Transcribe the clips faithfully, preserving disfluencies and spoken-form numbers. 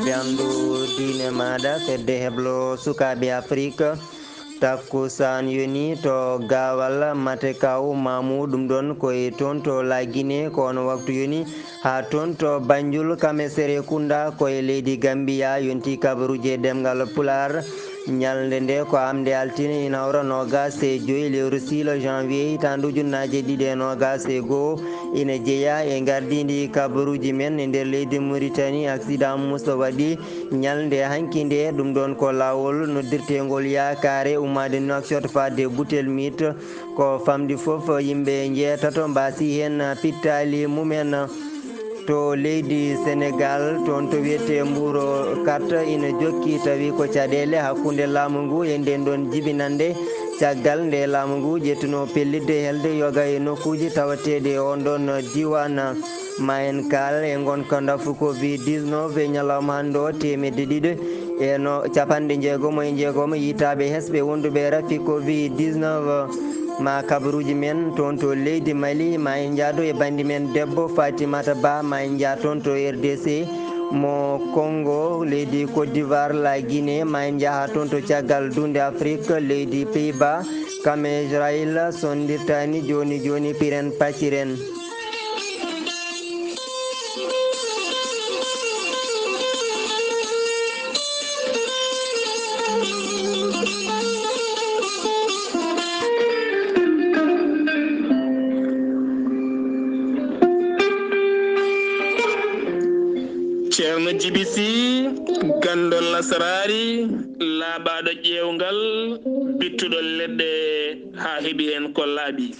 Yamdu diine maaɗa, fedde heblo sukaaɓe Afrik. Takkusaan yoni to Gaawal, Matekaw, Mamu, ɗum ɗon ko e toon to La Guinée, ko on waktu yoni haa toon to Banjul, Kame Serekunda, ko e leydi Gambiya, yonti kabaruuji e ɗemngal Pulaar. Ñalnde nde ko amde altine, ina hawra noogaas e joy lewru siilo janvier, hitaande ujunnaaje ɗiɗi e noogaas e goo. Ina jeyaa e ngardiindi kabaruuji men e nder leydi Mauritanie, accident muso waɗi ñalnde hanki nde. Ɗum ɗon ko laawol noddirteengol Yaakaare, ummaade Nouakchott faade Boutelmit. Ko famɗi fof, yimɓe njeetato mbaasi heen pittaali mumen. To leydi Senegaal, toon to wiyetee Mbuuro Kat, ina jokki, tawi ko caɗeele hakkunde laamu ngu e ndeen ɗoon jibinannde, caggal nde laamu ngu ƴettunoo pellitde helde yoga e nokkuuji tawateeɗi e oon ɗoon diiwaan. Ma en kaal e ngonka ndafu covid dix-neuf e ñalawma hannde o, teemedde ɗiɗi e no capanɗe jeegom e jeegom yiytaaɓe hesɓe wonduɓe e rafi covid dix-neuf. Ma kabaruuji men toon to leydi Mali, ma en njaado e banndi men debbo Fatimata Ba, ma en njaa toon to R D C mo Congo, leydi Côte d'Ivoire, La Guinée, ma en njaha toon to caggal dunde Afrique, leydi Pays-Bas, kam e Israël, sonndirtaani jooni jooni, piren pacciren. Ceerno Jibi Si, ganndo lasaraari, laaɓaaɗo ƴeewngal, bittuɗo leɗɗe haa heɓi heen ko laaɓi.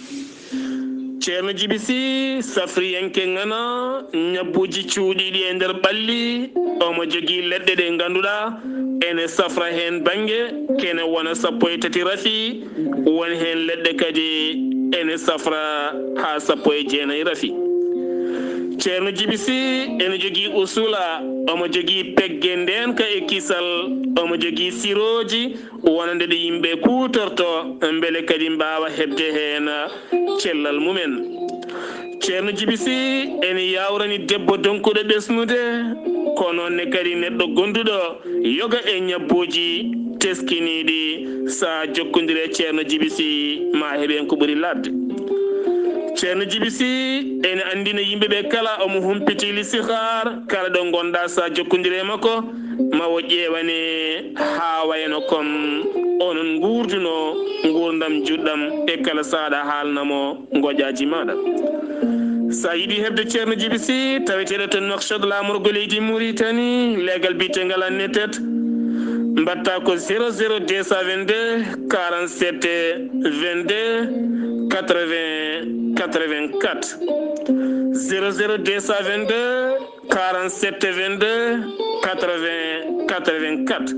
Ceerno Jibi Si, safriyanke ŋana, ñabbuuji cuuɗiiɗi e nder ɓalli, omo jogii leɗɗe ɗe ngannduɗaa ene safra heen bannge, kene wona sappo e tati rafi, won heen leɗɗe kadi ene safra haa sappo e jeenayi rafi. Ceerno Jibi Si ene jogii usula, omo jogii pegge ndeenka e kisal, omo jogii sirooji, wonande ɗe yimɓe kuutorto, mbele kadi mbaawa heɓde heen cellal mumen. Ceerno Jibi Si ene yaawrani debbo donkuɗo ɓesnude, ko noon ne kadi neɗɗo gonduɗo yoga e ñabbuuji teskiniiɗi. Sa jokkondire e Ceerno Jibi Si, ma heɓ heen ko ɓuri laaɓde. Ceerno Jibi Si ene anndina yimɓe ɓe kala omo humpiti listixaar, kala ɗo ngonɗaa sa jokkondire e makko, ma o ƴeewane haa wayno comme onon nguurduno nguurndam juɗɗam e kala sahaa aɗa haalna mo ngoƴaaji maaɗa. Sa yiɗi heɓde Ceerno Jibi Si, taweteeɗo to Nouakchott, laamorgo leydi Mauritanie, leegal biyeteengal Annetet, mbaɗta ko zéro zéro deux cent vingt-deux quarante-sept vingt-deux quatre-vingts quatre-vingt-quatre. Zéro zéro deux cent vingt-deux quarante-sept vingt-deux quatre-vingts quatre-vingt-quatre.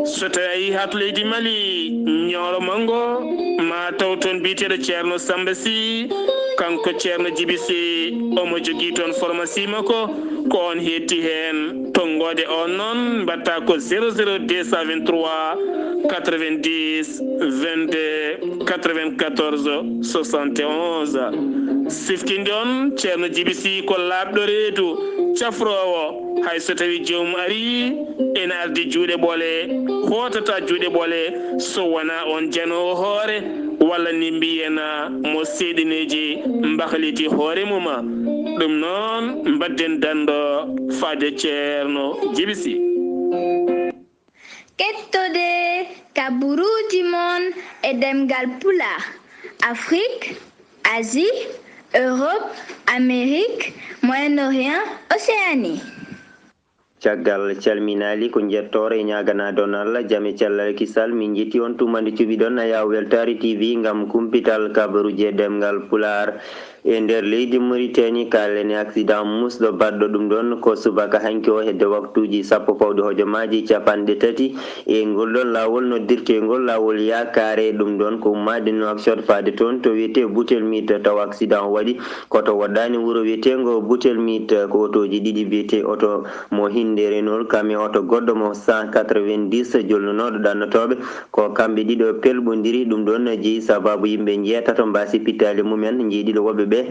So tawi a yii haa to leydi Mali, Ñooro Manngo, ma taw toon biyeteeɗo Ceerno Samba Si, kanko Ceerno Jibi Si, omo jogii toon pharmacie makko, ko on heetti heen. Tonngoode on noon, mbaɗta ko zéro zéro deux cent vingt-trois quatre-vingt-dix vingt-deux quatre-vingt-quatorze soixante et onze. Siftinde on, Ceerno Jibi Si ko laaɓɗo reedu, cafroowo, hay so tawi joomum arii, ene ardi juuɗe ɓole, hootata juuɗe ɓole, so wonaa on janoowo hoore, walla ni mbiyen mo seeɗineeji mbahliti hoore mum. Ɗum noon, mbaɗden danndo faade Ceerno Jibi Si. Kettode kabaruuji mon e ɗemngal Pulaar, Afrik, Asie, Europe, Amérique, Moyen-Orient, Océanie. Caggal calminaali, ko njettoore e ñaaganaade on Allah, jam e cellal e kisal. Min njetti on tuma nde cuɓiɗon Ayaw Weltaare T V ngam kumpital kabaruuji e ɗemngal Pulaar. E nder leydi Mauritanie, kaalen e accident musɗo baɗɗo ɗum ɗon ko subaka hanki o hedde waktuuji sappo pawɗi hojomaaji capanɗe tati. E ngol ɗon laawol noddirteengol laawol Yaakaare, ɗum ɗon ko ummaade Nouakchott faade toon to wiyetee Boutelmit, tawa accident o waɗi ko to woɗɗaani wuro wiyeteengo Boutelmit. Ko otooji ɗiɗi biyetee oto mo hinnde Renault, kam e oto goɗɗo mo cent quatre-vingt-dix jolnunooɗo ɗannotooɓe. Ko kamɓe ɗiɗo pelɓondiri. Ɗum ɗon jeyi sabaabu yimɓe njeetato mbaasi pittaali mumen, jeyi ɗiɗo woɓɓe ɓe.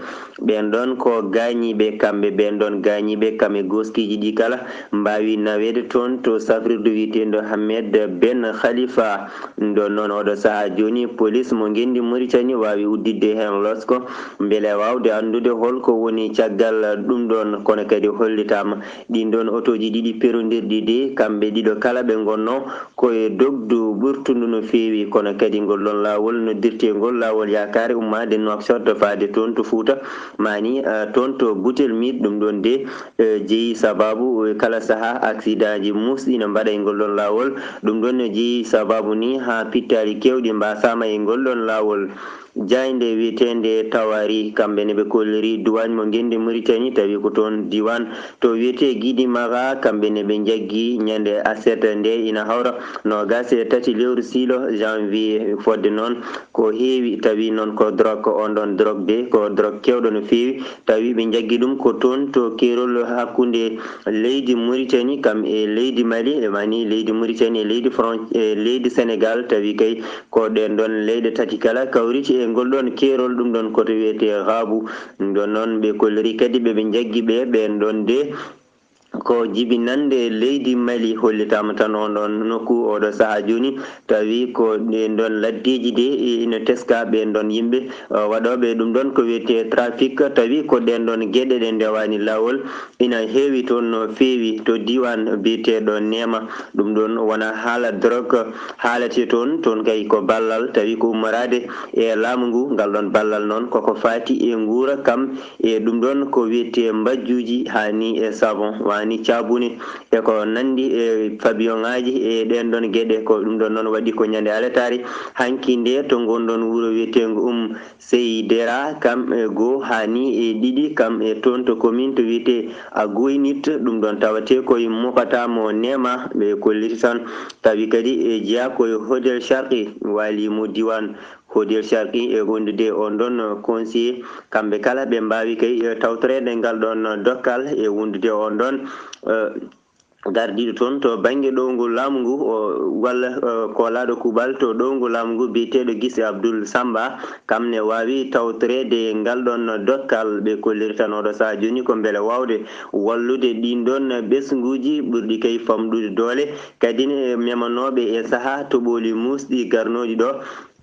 Ɓeen ɗoon ko gaañiiɓe, kamɓe ɓeen ɗoon gaañiiɓe, kam e gooskiiji ɗi kala mbaawi naweede toon to safrirdu wiyeteendu Ahmed Ben Khalifa. Ɗum ɗoon noon, oɗo sahaa jooni, polis mo ngenndi Muritani waawi udditde heen losko, mbele waawde anndude hol ko woni caggal ɗum ɗoon. Kono kadi hollitaama ɗiin ɗoon otooji ɗiɗi perondirɗi de, kamɓe ɗiɗo kala ɓe ngonnoo ko e dogdu ɓurtundu no feewi, kono kadi ngol ɗoon laawol noddirteengol laawol yaakaare ummaade Nouakchott faade toon to Fuuta, maani, eh, toon to Butel Miit. Ɗum ɗoon de, eh, jeyi sabaabu, eh, kala sahaa aksidaji muusɗi ina mbaɗa e ngol ɗoon laawol. Ɗum ɗoon ne jeyi sabaabu ni haa pittaali keewɗi mbaasaama e ngol ɗoon laawol. Jaaynde wiyeteende Tawari, kamɓe ne ɓe kolliri duwaañ mo ngenndi Muritani, tawi ko toon diiwaan to wiyetee Gidi Mara, kamɓe ne ɓe njaggi ñande aset nde ina hawra noogaas e tati lewru siilo janvier. Fodde noon ko heewi, tawi noon ko drogue, on ɗoon drogue de ko drogue keewɗo no feewi, tawi ɓe njaggi ɗum ko toon to keerol hakkunde leydi Muritani kam e leydi Mali, e maani leydi Muritani e leydi Fran-, e leydi Senegal, tawi kay ko ɗeen ɗoon leyɗe tati kala kawriti e ngol ɗoon keerol, ɗum ɗoon ko to wiyetee Gaabu. Ɗum ɗoon noon ɓe kolliri kadi ɓe ɓe njaggi ɓe, ɓeen ɗoon de ko jibinannde leydi Mali. Hollitaama tan on ɗoon nokku oɗo sahaa jooni, tawi ko ɗeen ɗoon laddeeji de ina teska ɓeen ɗoon yimɓe, eh, waɗooɓe ɗum ɗoon ko wiyetee trafic, tawi ko ɗeen ɗoon geɗe ɗe ndewaani laawol ina heewi toon no feewi to diiwaan biyeteeɗo Neema. Ɗum ɗoon wona haala drogue haaletee toon, toon kay ko ballal tawi ko ummoraade e laamu ngu. Ngal ɗoon ballal noon koko faati e nguura kam e ɗum ɗoon ko wiyetee mbajjuuji, haa ni e savon, haa ni caabune e ko nanndi e fabiyoŋaaji e ɗeen ɗoon geɗe. Ko ɗum ɗoon noon waɗi ko ñande alataari hanki nde to ngon ɗoon wuro wiyeteengo um Seydera kam e goo haa ni e ɗiɗi kam e toon to commune to wiyetee Agoynit. Ɗum ɗoon tawatee ko e Mukata mo Neema ɓe kolliti tan, tawi kadi e jeyaa ko e Hodel Sharqi, waali mo diiwaan Hodel Sharqi e wondude on ɗoon conseiller. Kamɓe kala ɓe mbaawi kay, eh, tawtoreede ngal ɗoon dokkal e wondude on ɗoon, eh, gardiiɗo toon to bannge ɗowngu laamu ngu, o, walla, eh, koolaaɗo kuuɓal to ɗowngu laamu ngu biyeteeɗo Gise Abdul Samba. Kam ne waawi tawtoreede ngal ɗoon dokkal ɓe kolliri tan oɗo sahaa jooni ko mbele waawde wallude ɗiin ɗoon ɓesnguuji ɓurɗi kay famɗude doole, kadi ne memanooɓe e sahaa toɓooli muusɗi garnooɗi ɗo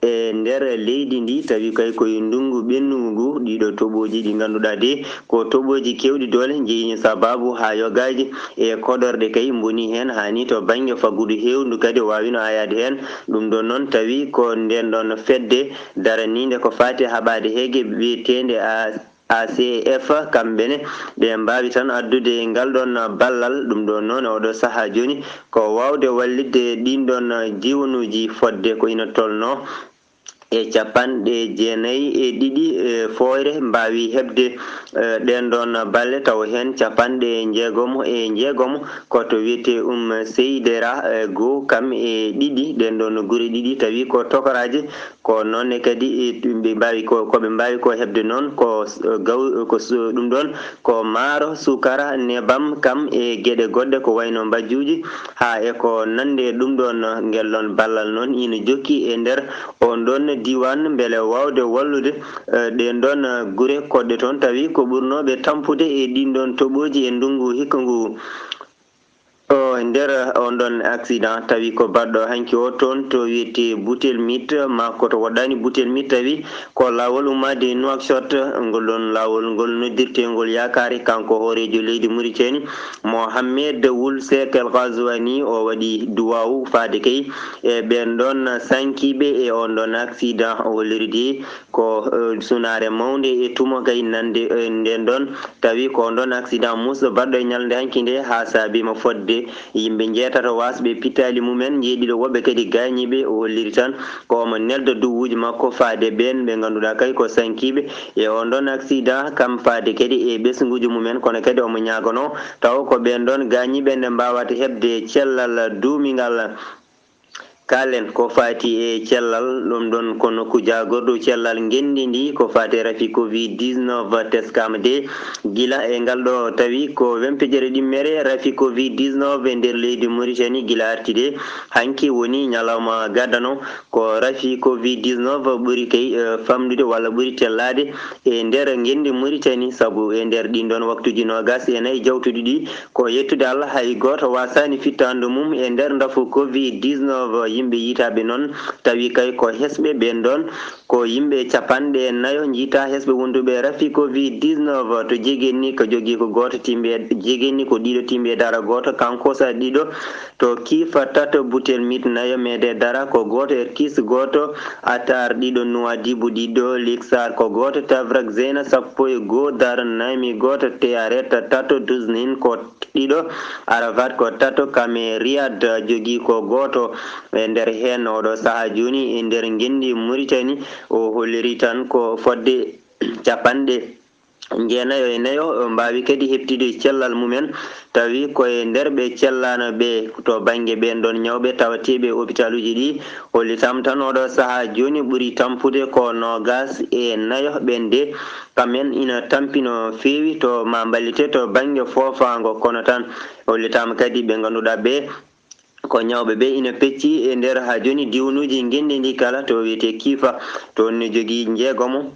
e nder leydi ndi, tawi kay ko e ndunngu ɓennungu ngu, ɗiɗo toɓooji ɗi ngannduɗaa de ko toɓooji keewɗi doole, njeyi sabaabu haa yogaaji e koɗorɗe kay mboni heen, haa ni to bannge faggudu heewndu kadi o waawino ayaade heen. Ɗum ɗoon noon tawi ko ndeen ɗoon fedde daraniinde ko faati e haɓaade heege biyeteende A, A C F, kamɓe ne ɓe mbaawi tan addude ngal ɗoon ballal. Ɗum ɗoon noon e oɗo sahaa jooni ko waawde wallitde ɗiin ɗoon diiwanuuji fodde ko ina tolnoo e capanɗe jeenayi e ɗiɗi, e, fooyre mbaawi heɓde, e, ɗeen ɗoon balle, tawa heen capanɗe njeegomo e njeegomo ko to wiyetee um Seydera, e, goo kam e ɗiɗi, ɗeen ɗoon gure ɗiɗi tawi ko tokoraaje. Ko noon ne kadi, e, ɓe mbaawi ko, ko ɓe mbaawi ko heɓde noon ko s-, gaw-, ko s-, ɗum ɗoon ko maaro, suukara, nebam kam e geɗe goɗɗe ko wayno mbajjuuji, haa e ko nanndi e ɗum ɗoon. Ngel ɗoon ballal noon ina jokki e nder oon ɗoon diiwaan mbele waawde wallude, eh, ɗeen ɗoon, eh, gure koɗɗe toon, tawi ko ɓurnooɓe tampude e ɗiin ɗoon toɓooji e ndunngu hikka ngu. O, e nder on ɗoon accident, tawi ko baɗɗo hanki o toon to wiyetee Butel Mit, maa ko to woɗɗaani Butel Mit, tawi ko laawol ummaade Nouakchott, ngol ɗoon laawol ngol noddirteengol Yaakaare, kanko hooreejo leydi Muritani, Mohammed Wul Seek El Ghazouani, o waɗi duwaawu faade kay e ɓeen ɗoon sankiiɓe e on ɗoon accident. O holliri de ko, eh, sunaare mawnde e tuma kay nande, eh, ndeen ɗoon. Tawi ko on ɗoon accident muusɗo baɗɗo e ñalnde hanki nde, haa saabiima fodde yimɓe njeetato waasɓe pittaali mumen, njeeɗiɗo woɓɓe kadi gaañiiɓe. O holliri tan ko omo nelda duwuuji makko faade ɓeen ɓe ngannduɗaa kay ko sankiiɓe e on ɗoon accident, kam faade kadi e ɓesnguuji mumen, kono kadi omo ñaaganoo tawa ko ɓeen ɗoon gaañiiɓe nde mbaawata heɓde cellal duumingal. Kaalen ko faati e cellal, ɗum ɗon ko nokku jaagordu cellal ngenndi ndi ko faati e rafi covid dix-neuf teskaama de gila e ngal ɗo tawi ko wempejere ɗimmere rafi covid dix-neuf e nder leydi Mauritanie gila arti de hanki woni ñalawma gadano. Ko rafi covid dix-neuf ɓuri kay, eh, famɗude walla ɓuri tellaade e nder ngenndi Mauritanie, sabu e nder ɗin ɗon waktuuji noogas e nayi jawtuɗi ɗi, ko yettude Allah, hay gooto waasaani fittaandu mum e nder ndafu covid dix-neuf. Yimɓe yiytaaɓe noon, tawi kay ko hesɓe ɓeen ɗon, ko yimɓe capanɗe nayo njiytaa hesɓe wonduɓe rafi covid dix-neuf. To Jegeni, ko jogii ko gooto timbi e, Jegeni ko ɗiɗo timbi e dara gooto, Kankossa ɗiɗo, to Kifa tato, Butel Mit nayo, Mede Dara ko gooto, Erkis gooto, Atar ɗiɗo, Nuwadibu ɗiɗo, Liksar ko gooto, Tavrak Zena sappo e goo, Dar Nami gooto, Teareta tato, Duznin ko ɗiɗo, Arafat ko tato, Kame Riyad jogii ko gooto. E nder heen, oɗo sahaa jooni, e nder ngenndi Mauritanie, o holliri tan ko fodde capanɗe jeenayo e nayo mbaawi kadi heɓtude cellal mumen, tawi ko e nder ɓe cellaano ɓe to bannge ɓeen ɗon ñawɓe tawateeɓe e opitaaluuji ɗi. Hollitaama tan oɗo sahaa jooni ɓuri tampude ko noogas e nayo ɓeen de, kam en ina tampi no feewi to ma mballite to bannge foofaango, kono tan hollitaama kadi ɓe ngannduɗaa ɓe ko ñawɓe ɓe ina pecci e nder haa jooni diwnuuji ngenndi ndi kala to wiyetee Kifa, toon ne jogii njeegomo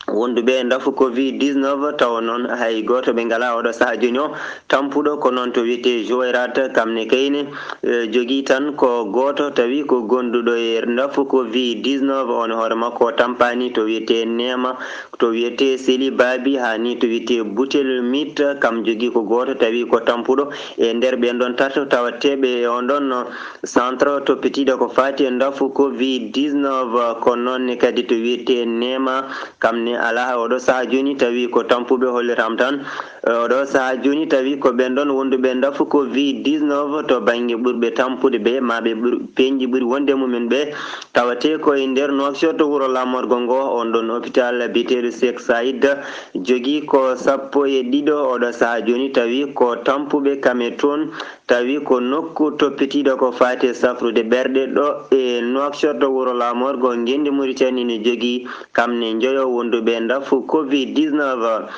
wonduɓe e ndafu covid dix-neuf, tawa noon hay gooto ɓe ngalaa oɗo sahaa jooni o. Tampuɗo ko noon to wiyetee Joyrat, kam ne kayne, eh, jogii tan ko gooto tawi ko gonduɗo e ndafu covid dix-neuf, on hoore makko o tampaani to wiyetee Neema, to wiyetee Seli Baabi, haa ni to wiyetee Butel Mit, kam jogii ko gooto tawi ko tampuɗo e nder ɓeen ɗon tato tawateeɓe e on ɗon centre toppitiiɗo ko faati e ndafu covid dix-neuf. Ko noon ne kadi to wiyetee Neema, kam ne alaa oɗo sahaa jooni tawi ko tampuɓe, hollitaama tan oɗo sahaa jooni tawi ko ɓeen ɗon wonduɓe ndafu covid dix-neuf to bannge ɓurɓe tampude ɓe, ma ɓe ɓur-, peeñɗi ɓuri wonde mumen ɓe, tawatee ko e nder Nouakchott, wuro laamorgo ngo, on ɗon opitaal biyeteeɗo Cheikh Saïd jogii ko sappo e ɗiɗo oɗo sahaa jooni tawi ko tampuɓe kam e toon. Tawi ko nokku toppitiiɗo ko faati e safrude ɓerɗe ɗo e Nouakchott, wuro laamorgo ngenndi Mauritanie, ne jogii kam ne njoyo wonduɓe ndafu covid dix-neuf.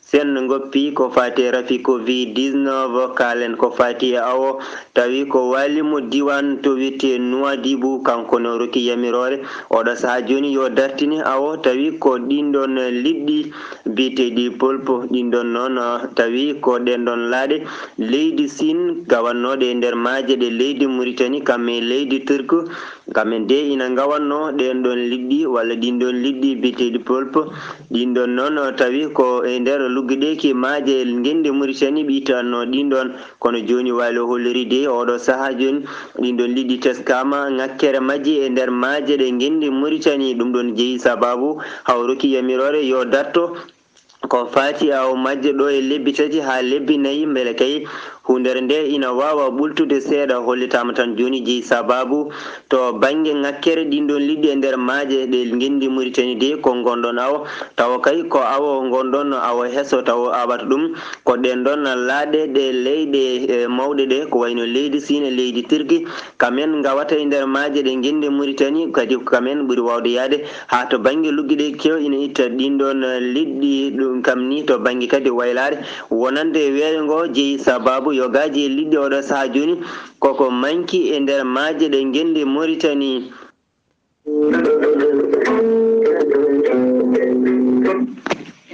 Sen ngoppi ko faati e rafi covid dix-neuf, kaalen ko faati e awo, tawi ko waali mo diiwaan to wiyetee Nouadhibou, kanko ne o rokki yamiroore oɗo sahaa jooni yo dartine awo, tawi ko ɗiin ɗoon liɗɗi biyeteeɗi polpo, ɗiin ɗoon noon, tawi ko ɗeen ɗoon laaɗe leydi Siin gawannooɗe e nder maaje ɗe leydi Mauritanie, kam e leydi Turk, kam en de ina ngawannoo ɗeen ɗoon liɗɗi walla ɗiin ɗoon liɗɗi biyeteeɗi polpo. Ɗiin ɗoon noon, tawi ko e nder luggiɗeeki maaje ngenndi Mauritanie ɓiytanno ɗiin ɗoon, kono jooni waali o holliri de oɗo sahaa jooni, ɗiin ɗoon liɗɗi teskaama ŋakkere majji e nder maaje ɗe ngenndi Mauritanie. Ɗum ɗoon jeyi sabaabu haa o rokki yamiroore yo darto ko faati awo majje ɗo e lebbi tati haa lebbi nayi, mbele kay huundeere nde ina waawa ɓultude seeɗa. Hollitaama tan jooni jeyi sabaabu to bannge ŋakkere ɗiin ɗoon liɗɗi e nder maaje ɗe ngenndi Mauritanie de ko ngon ɗoon awo, tawa kay ko awo ngon ɗoon awo heso, tawa awata ɗum ko ɗeen ɗoon laaɗe ɗe leyɗe, eh, mawɗe ɗe, ko wayno leydi Siin e leydi Turki, kam en ngawata e nder maaje ɗe ngenndi Mauritanie, kadi ko kam en ɓuri waawde yahde haa to bannge luggiɗeeki o ina itta ɗiin ɗoon liɗɗi, ɗum kam ni to bannge kadi waylaare wonande weeyo ngo jeyi sabaabu yogaaji e liɗɗi oɗo sahaa jooni koko manki e nder maaje ɗe ngenndi Mauritanie.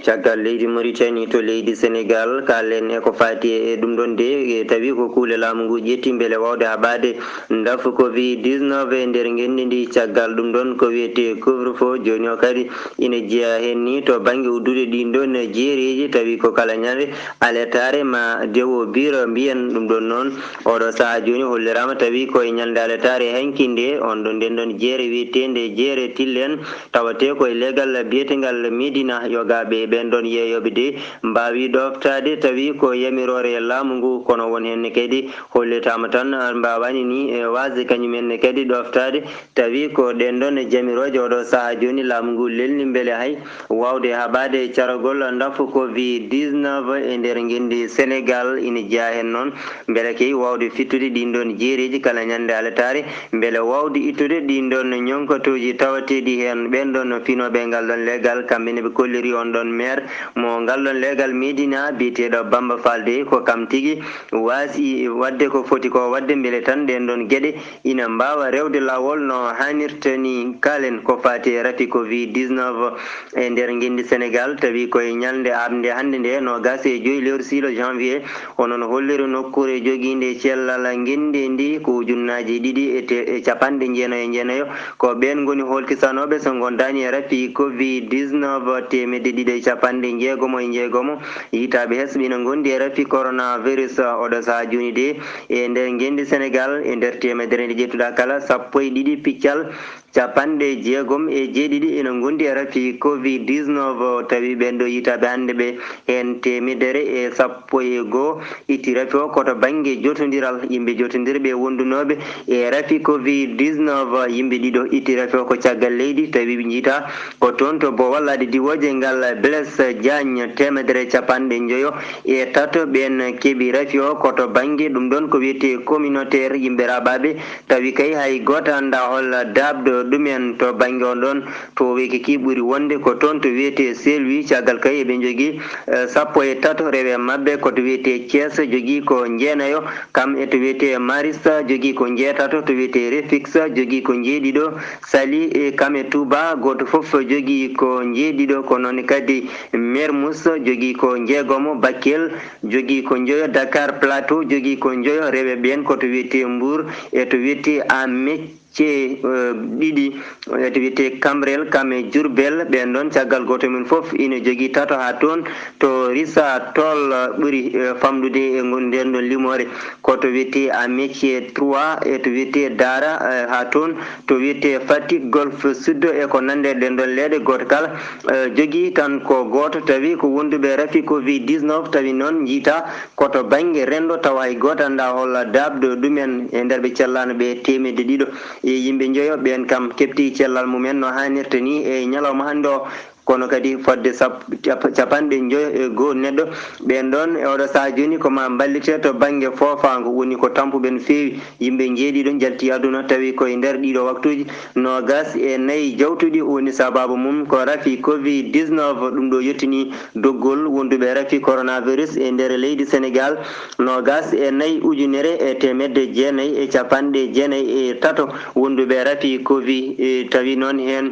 Caggal leydi Mauritanie to leydi Sénégal, kaalen e ko faati e ɗum ɗoon de, e tawi ko kuule laamu ngu ƴetti mbele waawde haɓaade ndafu covid dix-neuf e nder ngenndi ndi. Caggal ɗum ɗoon ko wiyetee couvre-feu, jooni o kadi ina jeyaa heen ni to bannge uddude ɗiin ɗoon jeereeji, tawi ko kala ñande aletaare ma dewo biro mbiyen ɗum ɗoon noon. Oɗo sahaa jooni holliraama tawi ko e ñalnde aletaare hanki nde, on ɗo nden ɗon jeere wiyeteende jeere Tillen, tawatee ko e leegal biyetengal Medina, yogaaɓe e Ɓeen ɗoon yeeyooɓe de mbaawi ɗooftaade, tawi ko yamiroore e laamu ngu, kono won heen ne kadi hollitaama tan, mbaawani ni e waasde kañum en ne kadi ɗooftaade, tawi ko ɗeen ɗoon e jamirooje oɗo sahaa jooni laamu ngu lelni mbele hay waawde haɓaade caragol ndafu covid dix-neuf e nder ngenndi Senegaal ina jeyaa heen noon. Mbele kay waawde fittude ɗiin ɗoon jeereeji kala ñande alataare, mbele waawde ittude ɗiin ɗoon ñonkotooji tawateeɗi heen ɓeen ɗoon finooɓe e ngal ɗoon leegal, kamɓe ne ɓe kolliri on ɗoon maire mo ngal ɗoon leegal Médina biyeteeɗo Bamba Fall de, ko kam tigi waasi waɗde ko foti ko waɗde, mbele tan ɗeen ɗoon geɗe ina mbaawa rewde laawol no haanirta ni. Kaalen ko faati e rafi covid dix-neuf e nder ngenndi Senegaal, tawi koye ñalnde aɓnde hannde nde, noogaas e joy lewru siilo janvier, onon holliri nokkuure jogiinde cellal ngenndi ndi ko ujunnaaji ɗiɗi e te-, e capanɗe jeenayo e jeenayo. Ko ɓeen ngoni hoolkisanooɓe so ngondaani e rafi covid dix-neuf teemedde ɗiɗi e capanɗe jeegomo e jeegomo yiytaaɓe hesɓe ina ngondi e rafi coronavirus. Oɗo sahaa jooni de, e nder ngenndi Senegaal, e nder teemedere nde ƴettuɗaa kala, sappo e ɗiɗi piccal capanɗe jeegom e jeeɗiɗi ina ngondi e rafi covid dix-neuf, tawi ɓeen ɗo yiytaaɓe hannde ɓe heen teemedere e sappo e goo itti rafi o ko to bannge jotondiral. Yimɓe jotondirɓe wondunooɓe e rafi covid dix-neuf, yimɓe ɗiɗo itti rafi o ko caggal leydi, tawi ɓe njiytaa ko toon to Boowal Laaɗe Diwooje ngal Blaise Diagne, teemedere capanɗe njoyo e tato ɓeen keɓi rafi o ko to bannge ɗum ɗoon ko wiyetee communautaire, yimɓe raɓaaɓe, tawi kay hay gooto anndaa hol daaɓɗo ɗumen to bannge on ɗoon. To weki ki ɓuri wonde ko toon to wiyetee Saint-Louis, caggal kay eɓe njogii, eh, sappo e tato, rewe maɓɓe ko to wiyetee Thiès, jogii ko jeenayo, kam e to wiyetee Mariste, jogii ko jeetato, to wiyetee Refix, jogii ko jeeɗiɗo, Saly, e kam e Touba, gooto fof jogii ko jeeɗiɗo, ko noon kadi Mermoz jogii ko jeegomo, Bakel jogii ko njoyo, Dakar Plateau jogii ko njoyo, rewe ɓeen ko to wiyetee Mbour e to wiyetee Ameth. Ce, eh, ɗiɗi, eh, to wiyetee Kamrel, kam e Jurbel, ɓeen ɗoon caggal gooto mum fof ina jogii tato haa toon to Risa Tool, eh, ɓuri, eh, famɗude e ngon-, ndeen ɗoon limoore. Ko to wiyetee Amece trois e to wiyetee Daara, eh, haa toon to wiyetee Fatick, Golf Sud e ko nanndi e ɗeen ɗoon leyɗe, gooto kala, eh, jogii tan ko gooto, tawi ko wonduɓe rafi covid dix-neuf, tawi noon njiytaa ko to bannge renndo, tawa hay gooto anndaa hol daaɓɗo ɗumen e nder ɓe cellaano ɓe teemedde ɗiɗo. E yimɓe njoyo ɓeen kam keɓti cellal mumen no haanirta ni e ñalawma hannde o, kono kadi fodde sap-, cap-, capanɗe njoyo e goo neɗɗo. Ɓeen ɗoon e oɗo sahaa jooni ko maa mballite to bannge foofaango, woni ko tampuɓe no feewi. Yimɓe njeeɗiɗo njalti aduna tawi ko e nder ɗiɗo waktuuji. Noogaas e nayi jawtuɗi woni sabaabu mum ko rafi covid dix-neuf, ɗum ɗo yettinii doggol wonduɓe rafi coronavirus e nder leydi Senegaal. Noogaas e nayi ujunere e teemedde jeenayi e capanɗe jeenayi e tato wonduɓe rafi covid, e tawi noon heen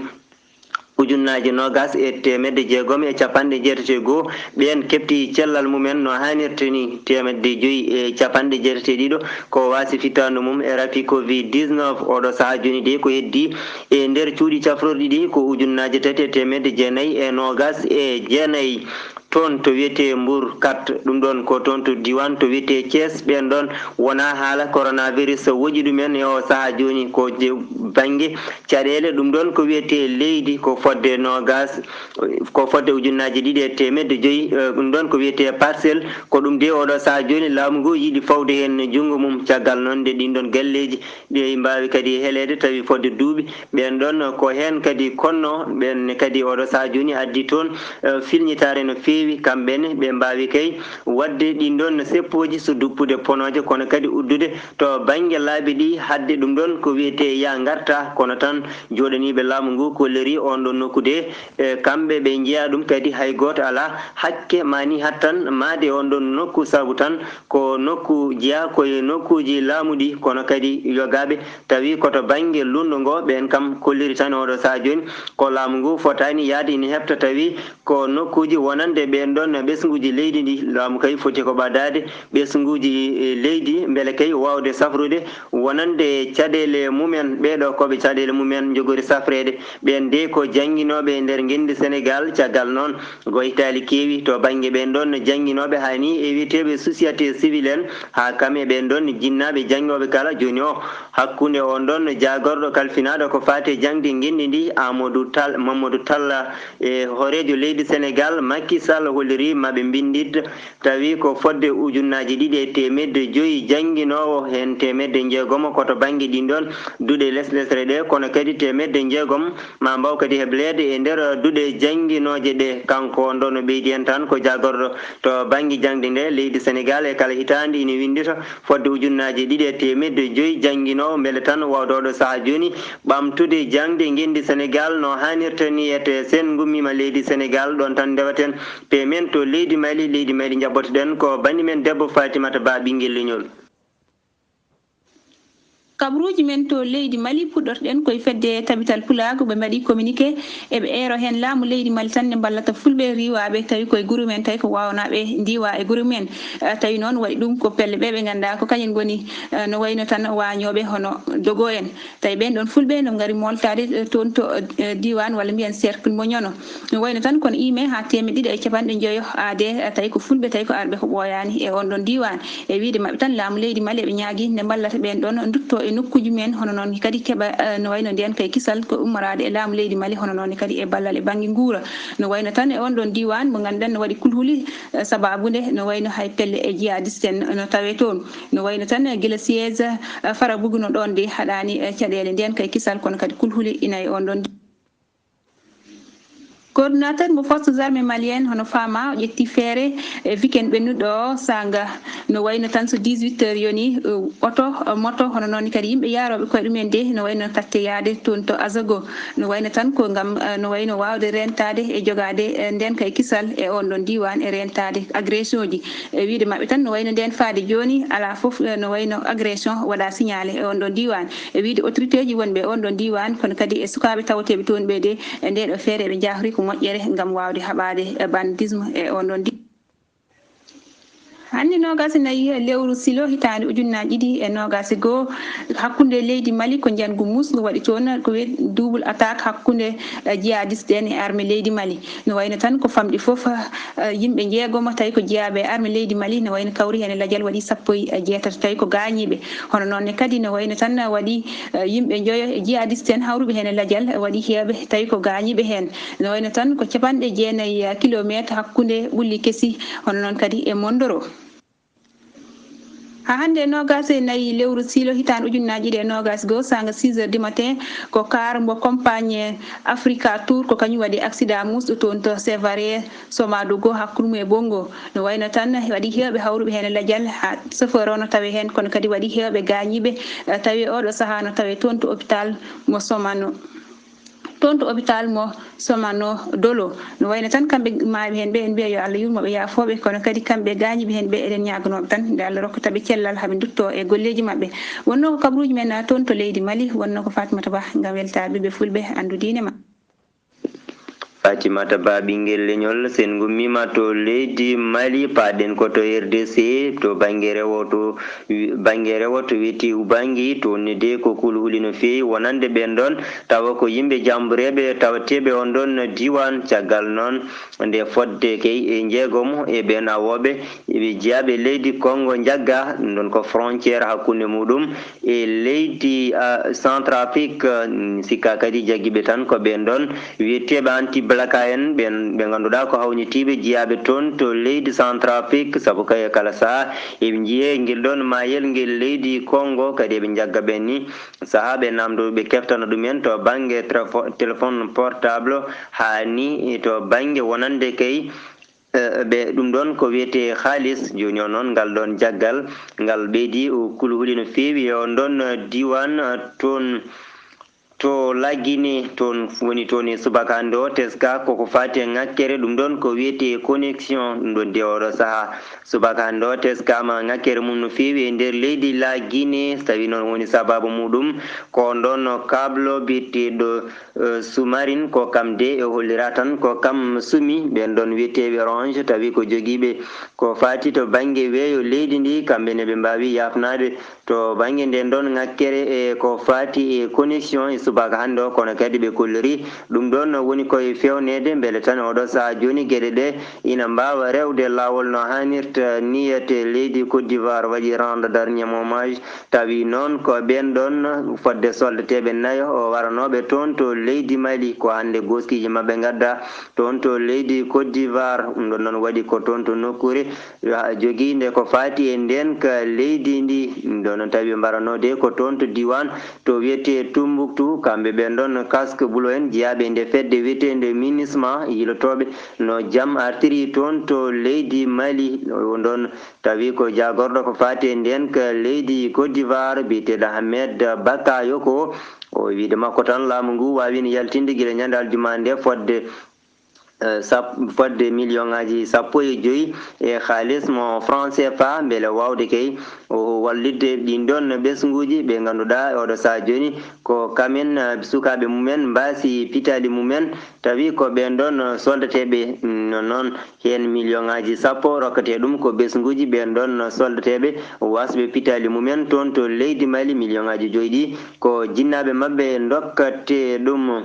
ujunnaaje noogaas e teemedde jeegom e capanɗe jeetati e goo, ɓeen keɓti cellal mumen no haanirta ni, teemedde joyi e capanɗe jeetati e ɗiɗo ko waasi fittaandu mum e rafi covid dix-neuf. Oɗo sahaa jooni de ko heddii e nder cuuɗi cafrorɗi ɗi ko ujunnaaje tati e teemedde jeenayi e noogaas e jeenayi. Toon to wiyetee Mbour quatre, ɗum ɗoon ko toon to diiwaan to wiyetee Thiès, ɓeen ɗoon wonaa haala coronavirus woƴi ɗumen e oo sahaa jooni, ko je-, bannge caɗeele, ɗum ɗoon ko wiyetee leydi ko fodde noogaas, ko fodde ujunnaaje ɗiɗi e teemedde joyi, eh, ɗum ɗoon ko wiyetee Parcelles, ko ɗum de oɗo sahaa jooni laamu ngu yiɗi fawde heen junngo mum, caggal noon nde ɗiin ɗoon galleeji ɗi mbaawi kadi heleede tawi fodde duuɓi. Ɓeen ɗoon ko heen kadi konnoo, ɓeen kadi oɗo sahaa jooni addi toon, eh, filñitaare no feewi. Kamɓe ne ɓe mbaawi kay waɗde ɗiin ɗoon seppooji so duppude ponooje, kono kadi uddude to bannge laabi ɗi, haɗde ɗum ɗoon ko wiyetee yaa ngarta, kono tan jooɗaniiɓe laamu ngu kolliri oon ɗoon nokku de, eh, kamɓe ɓe njiyaa ɗum kadi hay gooto alaa hakke maa ni hattan maayde e oon ɗoon nokku, sabu tan ko nokku jeyaa ko e nokkuuji laamu ɗi, kono kadi yogaaɓe tawi ko to bannge lunndu ngo, ɓeen kam kolliri tan oɗo sahaa jooni ko laamu ngu fotaani yahde ina heɓta, tawi ko nokkuuji wonande Ɓeen ɗoon ɓesnguuji leydi ndi, laamu kay foti ko ɓadaade ɓesnguuji, e, leydi, mbele kay waawde safrude wonande caɗeele mumen. Ɓee ɗoo ko ɓe caɗeele mumen njogori safreede. Ɓeen de ko jannginooɓe e nder ngenndi Senegaal. Caggal noon, goytaali keewi to bannge ɓeen ɗoon jannginooɓe, haa ni e wiyeteeɓe société civile en, haa kam e ɓeen ɗoon jinnaaɓe janngooɓe kala. Jooni o, hakkunde oon ɗoon jaagorɗo kalfinaaɗo ko faati e jaŋde ngenndi ndi, Amadou Tall, Mamadou Tall, e hooreejo leydi Senegaal, Macky Sall, holliri maɓe mbinndit, tawi ko fodde ujunnaaji ɗiɗi e teemedde joyi jannginoowo, heen teemedde njeegomo ko to bannge ɗiin ɗoon duɗe leslesre ɗe, kono kadi teemedde njeegom ma mbaaw kadi hebleede e nder duɗe jannginooje ɗe. Kanko on ɗoon no ɓeydi en tan ko jaagorɗo to bannge jaŋde nde leydi Senegaal, e kala hitaande ina winndita fodde ujunnaaji ɗiɗi e teemedde joyi jannginoowo, mbele tan waawde oɗo sahaa jooni ɓamtude jaŋde ngenndi Senegaal no haanirta ni. E T S N ngummiima leydi Senegaal, ɗoon tan ndewaten peemen to leydi Mali. Leydi Mali njaɓɓotoɗen ko banndi men debbo Fatimata Ba, ɓinngel leñol. Kabaruuji men to leydi Mali, puɗɗortoɗen koye fedde tabital pulaagu. Ɓe mbaɗi communiqué, eɓe eero heen laamu leydi Mali tan nde mballata fulɓe riiwaaɓe tawi koye gure mumen, tawi ko waawnaaɓe ndiiwa e gure mumen. Eh, tawi noon waɗi ɗum ko pelle ɓe ɓe nganndaa ko kañum ngoni, eh, no wayno tan waañooɓe hono Dogo en. Tawi ɓeen ɗoon fulɓe no ngari mooltaade, eh, toon to, eh, diiwaan walla mbiyen cercle mo Ñono. No wayno tan kono ime haa teemedde ɗiɗi e capanɗe njoyo aade, eh, tawi ko fulɓe, tawi ko arɓe ko ɓooyaani e oon ɗoon diiwaan. E wiyde maɓɓe tan, laamu leydi Mali eɓe ñaagii nde mballata ɓeen ɗoon nduttoo e nokkuuji mumen, hono noon kadi keɓa, eh, no wayno ndeen kay kisal ko ummoraade e laamu leydi Mali, hono noon kadi e ballal e bannge nguura. No wayno tan e oon ɗoon diiwaan mo ngannduɗen no waɗi kulhuli, eh, sabaabu nde no wayno hay pelle e jihadiste en no tawee toon. No wayno tan, eh, gila siège, eh, Farabougou no ɗoon de haɗaani, eh, caɗeele ndeen kay kisal, kono kadi kulhuli ina e oon ɗoon di-, Coordinateur mo forces armées maliennes hono Fama, o ƴetti feere e weekend ɓennuɗo o, saanga no wayno tan so dix-huit heures yoni, eh, oto, eh, moto, hono noon kadi yimɓe yaarooɓe koye ɗumen de, no wayno tatte yaade toon to Azago. No wayno tan ko ngam, eh, no wayno waawde reentaade e jogaade, eh, ndeen kay kisal e oon ɗoon diiwaan e reentaade agression ji. E wiyde maɓɓe tan, no wayno ndeen faade jooni, alaa fof, eh, no wayno agression waɗa signalé e oon ɗoon diiwaan. E wiyde autorité ji wonɓe e oon ɗoon diiwaan, kono kadi e sukaaɓe tawateeɓe toon ɓe de, e ndee ɗoo feere eɓe njahri ko moƴƴere ngam waawde haɓaade, eh, banditisme e oon ɗoon di-, Hannde noogaas e nayi lewru silo hitaande ujunnaaji ɗiɗi e noogaas e goo, hakkunde leydi Mali ko njanngu mus ngo waɗi toon, ko wiyee double attaque hakkunde, eh, jihadiste en e armée leydi Mali. No wayno tan ko famɗi fof, eh, yimɓe njeegomo tawi ko jeyaaɓe e armée leydi Mali, no wayno kawri heen e lajal waɗi sappo e jeetato tawi ko gaañiiɓe. Hono noon ne kadi no wayno tan waɗi, eh, yimɓe njoyo e jihadiste en hawruɓe heen e lajal waɗi heewɓe tawi ko gaañiiɓe heen. No wayno tan ko capanɗe jeenayi kilomeetre hakkunde Ɓulli Kesi, hono noon kadi e Mondoro. Haa hannde noogaas e nayi lewru siilo hitaande ujunnaaji ɗiɗi e noogaas goo, saanga six heures du matin, ko kaar mbo compagnie Africa Tour, ko kañum waɗi accident muusɗo toon to Sévaré, Somadougou, hakkunde mum e Bongo. No wayno tan waɗi heewɓe hawruɓe heen e lajal, haa chauffeur o no tawee heen, kono kadi waɗi heewɓe gaañiiɓe, eh, tawi oɗo sahaa no tawee toon to hôpital mo Somano. Toon to hôpital mo Somano Dolo. No wayno tan kamɓe maayɓe heen ɓe, en mbiya yo Allah yurmo ɓe, yaafoo ɓe, kono kadi kamɓe gaañiiɓe heen ɓe, eɗen ñaaganoo ɓe tan nde Allah rokkata ɓe cellal haa ɓe nduttoo e golleeji maɓɓe. Wonnoo ko kabaruuji men toon to leydi Mali, wonnoo ko Fatimata Bah ngam weltaade ɓiɓɓe fulɓe anndu diine ma. Fatimata Ba, ɓinngel leñol, sen ngummiima to leydi Mali, paaɗen ko to R D C, to bannge rewo, to wi-, bannge rewo to wiyetee Ubangi, toon ne de ko kulhuli no feewi wonande ɓeen ɗoon, tawa ko yimɓe jaambureeɓe tawateeɓe on ɗoon diiwaan. Caggal noon, nde fodde kay e njeegomo e ɓeen awooɓe, ɓe jeyaaɓe leydi Congo njagga, ɗum ɗoon ko frontière hakkunde muɗum e leydi, ah, Centrafrique, ah, sikka kadi jaggiiɓe tan ko ɓeen ɗoon wiyeteeɓe anti-blaka en, ɓeen ɓe ngannduɗaa ko hawnitiiɓe jeyaaɓe toon to leydi Centrafrique, sabu kay e kala sahaa eɓe njiyee ngel ɗoon maayel ngel leydi Congo, kadi eɓe njagga ɓeen ni sahaa ɓe naamndoo ɓe keftana ɗum en to bannge telefo-, téléphone portable, haa ni to bannge wonande kay Eh, ɓe, ɗum ɗoon ko wiyetee haalis. Jooni o noon, ngal ɗoon jaggal, ngal ɓeydi o kulhuli no feewi e on ɗoon, eh, diiwaan, eh, toon, To Lagine, toon woni toon e subaka hannde o, teska koko faati e ŋakkere, ɗum ɗoon ko wiyetee connexion, ɗum ɗoon de oɗo sahaa. Subaka hannde o teskaama ŋakkere mum no feewi e nder leydi Lagine, so tawii noon woni sabaabu muɗum ko on ɗoon no kablo biyeteeɗo, eh, sous-marin, ko kam de e hollira tan ko kam sumi ɓeen ɗoon wiyeteeɓe Orange, tawi ko jogiiɓe ko faati to bannge weeyo leydi ndi, kamɓe ne ɓe mbaawi yaafnaade to bannge nden ɗon ŋakkere e ko faati e connexion e subaka hannde o, kono kadi ɓe kolliri ɗum ɗon woni koye fewneede mbele tan oɗo sahaa jooni geɗe ɗe ina mbaawa rewde laawol no haanirta. Niyete leydi Côte d'Ivoire waɗi rendre dernier hommage, tawi noon ko ɓeen ɗon fodde soldateeɓe nayo o waranooɓe toon to leydi Mali, ko hannde gooskiiji maɓɓe ngadda toon to leydi Côte d'Ivoire. Ɗum ɗon noon waɗi ko toon to nokkuure jogiinde ko faati e ndeenka leydi ndi. Ɗum ɗo noon tawi ɓe mbaranoode ko toon to diiwaan to wiyetee Tumbuktu. Kamɓe ɓeen ɗoon casque bleu en jeyaaɓe e nde fedde wiyeteende MINUSMA, yilotooɓe no jam artiri toon to leydi Mali. O ɗoon tawi ko jaagorɗo ko faati e ndeenka leydi Côte d'Ivoire biyeteeɗo Ahmed Bakayoko. O wiide makko tan laamu ngu waawiino yaltinde gila ñande aljuma nde fodde eh, sap-, fodde million ŋaaji sappo e joyi e haalis mo franc C F A, mbele waawde kay o wallitde ɗiin ɗoon ɓesnguuji ɓe ngannduɗaa oɗo sahaa jooni ko kamen, eh, sukaaɓe mumen mbaasi pitaali mumen, tawi ko ɓeen ɗoon soldateeɓe, mm, no noon heen million ŋaaji sappo rokketee ɗum ko ɓesnguuji ɓeen ɗoon soldateeɓe wasɓe pitaali mumen toon to leydi Mali, million ŋaaji joyi ɗi ko jinnaaɓe maɓɓe ndokkatee ɗum.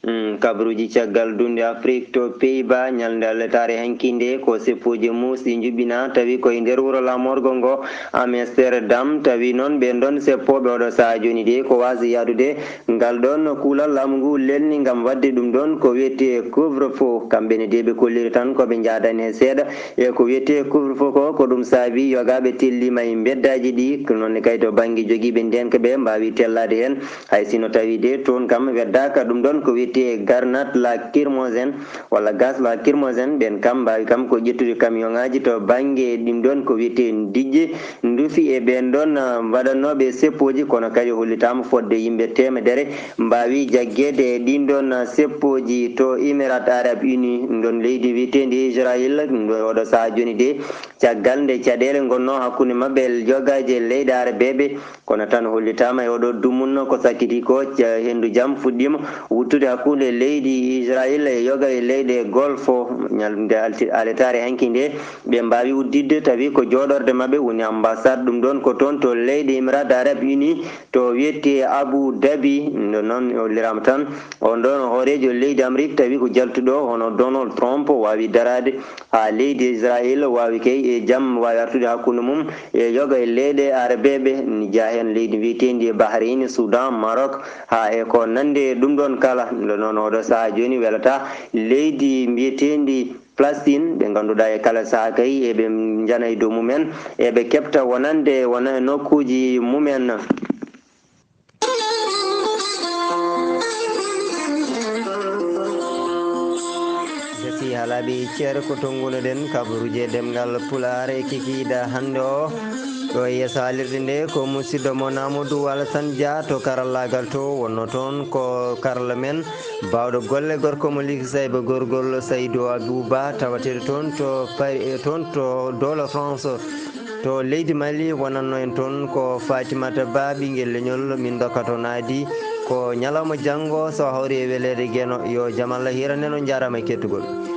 Mm, kabaruuji caggal dunde Afrik to Pays-Bas, ñalnde allataare hanki nde, ko seppuuji muusɗi njuɓɓina, tawi koye nder wuro laamorgo ngo, Amsterdam, tawi noon ɓeen ɗoon seppooɓe oɗo sahaa jooni de, ko waasi yahdude ngal ɗoon kuulal laamu ngu lelni ngam waɗde ɗum ɗoon ko wiyetee couvre-feu. Kamɓe ne de ɓe kolliri tan ko ɓe njahdani he seeɗa, e ko wiyetee couvre-feu ko, ko ɗum saabi yogaaɓe telliima e mbeddaaji ɗi, ko noon ne kay to bannge jogiiɓe ndeenka ɓe mbaawi tellaade heen, hay sino tawii de toon kam weddaaka ɗum ɗoon ko wiyetee grenade lacrymogène walla gaz lacrymogène, ɓeen kam mbaawi kam ko ƴettude camion ŋaaji to bannge ɗum ɗoon ko wiyetee Ndijje, ndufi e ɓeen ɗoon, ah, mbaɗannooɓe seppooji, kono kadi hollitaama fodde yimɓe teemedere mbaawi jaggeede e ɗiin ɗoon, ah, seppooji to Émirats Arabes Unis, ɗum ɗoon leydi wiyeteendi Israel, ɗum ɗo oɗo sahaa jooni de, caggal nde caɗeele ngonnoo hakkunde maɓɓe e jogaaji e leyɗe Arabeeɓe, kono tan hollitaama e oɗo dumunna ko sakkiti ko, ca-, henndu jam fuɗɗiima wuttude hakkunde leydi Israel e yoga e leyɗe Golfo, ñalnde alti-, aletaare hanki nde, ɓe mbaawi udditde, tawi ko jooɗorde maɓɓe woni ambassade, ɗum ɗoon ko toon to leydi Émirats Arabes Unis, to wiyetee Abu Dhabi. Ɗum ɗoon noon holliraama tan, on ɗoon hooreejo leydi Amrik, tawi ko jaltuɗo hono Donald Trump, waawi daraade haa leydi Israel waawi kay e jam, waawi artude hakkunde mum e yoga e leyɗe Arabeeɓe, ni jeyaa heen leydi wiyeteendi e Bahrain, Soudan, Maroc, haa e ko nanndi e ɗum ɗoon kala. Nde noon, oɗo sahaa jooni welataa leydi mbiyeteendi Palestine, ɓe ngannduɗaa e kala sahaa kay eɓe njana e dow mumen, eɓe keɓta wonande wona e nokkuuji mumen. Gasi haalaaɓe ceere ko to ngunoɗen kabaruuje ɗemngal Pulaar e kikiiɗe hannde o. Ɗo e yeeso haalirde nde ko musidɗo mon Amadou Alassane Dia to karallaagal to, wonno toon ko karalla men baawɗo golle gorko mo Likisayba gorgol Saydou Abouba tawateeɗo toon to Pari-, toon to dowla France. To leydi Mali wonanno en toon ko Fatimata Ba, ɓinngel leñol, min ndokka toon aadi ko ñalawma janngo, so hawri e weleede Geno. Yo jam Allah hiiran en, on njaaraama e kettugol.